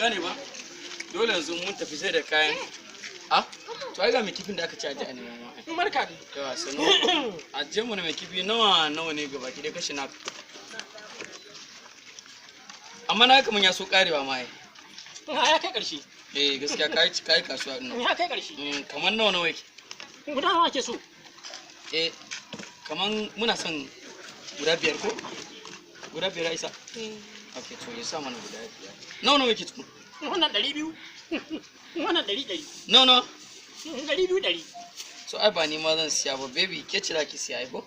Gane ba? Dole yanzu mun tafi sai da kayan. Ah, to ai ga mai kifin da aka ci a ji a neman ma. Barka dai. Yawa sanu. A je mu na mai kifi nawa nawa ne gaba ki dai kashi na. Amma na kaman ya so karewa ma ai. Ya kai ƙarshe. Eh, gaskiya kai kai kasuwa din. Ya kai ƙarshe. Kaman nawa nawa yake? Guda nawa ke so? Eh, kaman muna son guda biyar ko? Guda biyar ya isa? Ok, to ya sa mana guda biyar. Nawa nawa yake tukun? Wannan 200. Wannan ɗari ɗari. Nawa nawa? 200 ɗari. So ai ba ni ma zan siya ba, baby, ke ce za ki siya ai ko?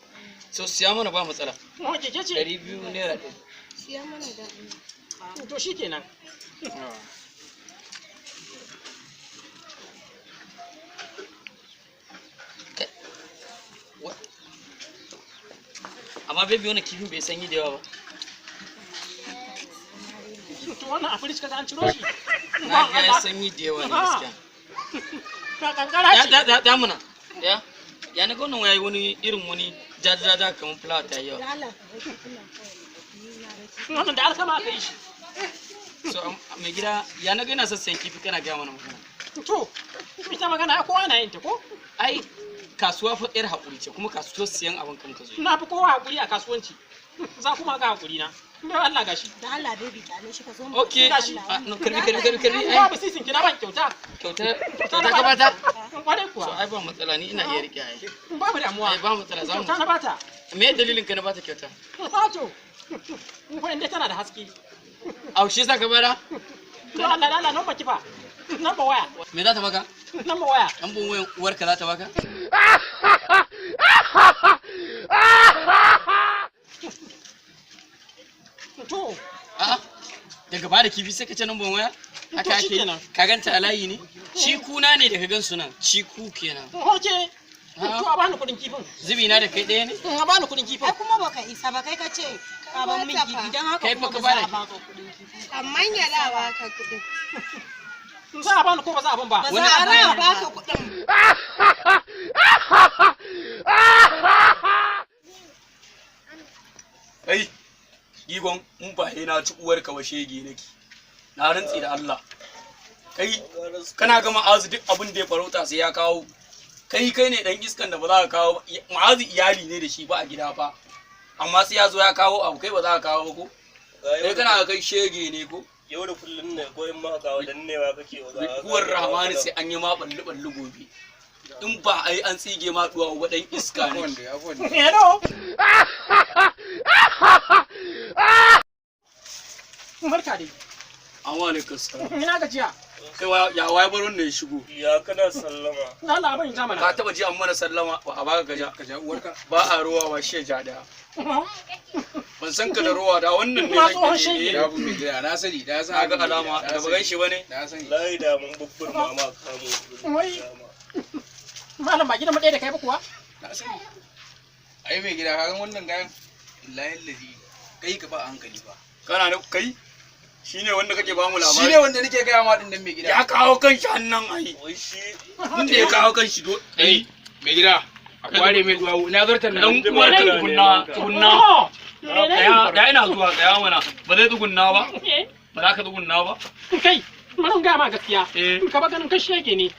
So siya mana, ba matsala. Wace ke ce? 200 naira ɗari. Siya mana da. To shi kenan. Amma baby, wannan kifin bai sanyi da yawa ba. To wannan a firij kaga an ciro shi. Na ga ya sanyi da yawa ne gaskiya. Ka kankara Ya ce. ya ya muna. Ya. Ya na ga wannan yayi wani irin wani jajaja kamar fulawa ta yi yawa. Da Allah ka bar kifin nan kawai mu tafi, ni na rage. Wannan da alkama aka yi shi. So mai gida, ya na ga ina son sayan kifi kana gaya mana magana. To ita magana ai kowa na yin ta ko? Ai kasuwa fa yar haƙuri ce, kuma kasuwar siyan abin kan ka zo. Na fi kowa hakuri a kasuwanci. Za kuma ga hakuri na. Don Allah gashi. Da Allah baby, kyale shi, ka zo mu Okay. tafi. Ah, no, karbi karbi karbi karbi. Ai Babu sisin ki na ban kyauta. Kyauta kyauta ka bata. Kwarai So kuwa. ai ba matsala, ni ina iya rike ai. Babu damuwa. Ai ba matsala, za mu. Kyauta na bata. Me dalilin ka na bata kyauta? To. In ko inda tana da haske. Au, shi yasa ka bada? Don Allah da Allah, number kifa. Number waya. Me za ta baka? Number waya. An bun wayan uwarka za ta baka? To. A'a. Daga bada kifi sai ka ce numban waya? Haka To ake. shikenan. Ka ganta a layi ne? Cikuna ne da ka gan su nan. Ciku kenan. Oke. To a bani kuɗin kifin. Zubi na da kai ɗaya ne? A bani kuɗin kifin. Ai kuma baka isa ba, kai ka ce ka ban min kifi, don haka Kai fa kuma ka ba za bada a baka kuɗin kifi. Amma ya da baka kuɗin. Za a bani ko ba za a ban ba? Ba Wani za a Ba za a bayar ba. baka kuɗin. Kai, Gigon, in ba he na ci uwarka ba shege nake. Na rantsi da Allah. Kai, kana ga Ma'azu duk abin da ya farauta sai ya kawo. Kai kai ne dan iskan da ba za ka kawo ba. Ma'azu iyali ne da shi ba a gida fa. Amma sai ya zo ya kawo abu, kai ba za ka kawo ba ko? Kai kana ga kai shege ne ko? Yau da kullum ne ko in ma kawo dannewa kake wa Kuwar Rahmani sai an yi ma balli balli gobe. In ba ai an tsige ma duwa ba dan iska ne. Hello. Barka dai. Amma alaikum salam. Ina gajiya. Kai ya wai bar wannan ya shigo. Ya kana sallama. Na Allah abin ja mana. Ka taba ji an mana sallama ba a baka gaja? Ka ja uwarka. Ba a ruwa ba shi ja daya. Ban san ka da ruwa da wannan ne Ma zan tsohon iya shege. Ya bu mai gida, na sani, na san Na ga abin da alama na da ba sani, gan shi bane. Na sani. Layi da mun bubur mama kamo. Wai. Malam, ba gidan mu ɗaya da kai ba kuwa? Na sani. Ai mai gida, ka ga wannan gayan, billahi lazi, kai ka ba a hankali ba. Kana da kai shine wanda kake ba mu labari. Shi ne wanda nake gaya ma din nan, mai gida. Ya kawo kanshi hannan ai. Wai shi Inda ya kawo kanshi do ai. Mai gida, a kware mai duwawu, na zartar Dan uwar ka tukunna tukunna. Oh, menene? Tsaya da ina zuwa, tsaya mana. Ba zai tsugunna ba. Eh, Ba za ka tsugunna ba. Kai, bari in gaya ma gaskiya. Eh. Ka ba ganin kai shege ne.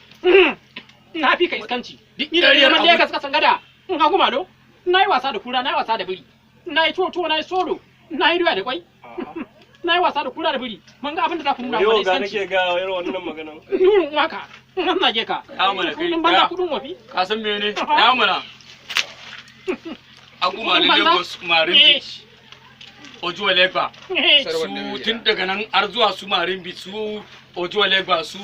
Na fi ka iskanci. Duk Ni da ƙaryar neman abu- Legas kasan gada. In ka gumalo. Na yi wasa da kura, na yi wasa da biri. Na yi tuwo tuwo, na yi solo. Na yi doya da kwai. Na yi wasa da kura da biri. Mun ga abin da za ku nuna yau mana ga iskanci. nake ga irin wannan maganan. Nurin waka. Nan zage ka. Ya mana kai, Kudin banza, ya. kudin wafi. Ka san mene? Ya mana. Aguma Kudin banza. Lagos Marin Eh. Beach. Ojuelegba. Eh, Su tun daga nan har zuwa su Marin Beach, su Ojuelegba, su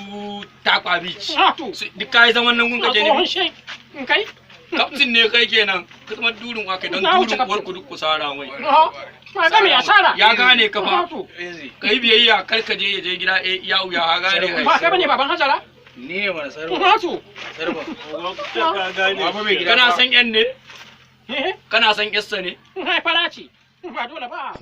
Takwa Beach. Ah, to. Duk kai zaman nan gun Na kake tsohon ne. shege. In kai? Kaftin ne kai kenan. Ka zama durin wa kai don Na wuce durin kaftin. uwar ku duk ku sara mai. Oh, ka ga me asara? Ya gane ka fa. Ah, to. Kai biyayya, kar ka je ya je gida eh ya wuya ka gane ai. Ba kai bane baban Hajara? Ni ne mana sarwa. Ah, to. Sarwa. Ka gane. Ba mai gida. Kana san yan ne? Eh, Kana san yassa ne? eh, fara ce. Ba dole ba.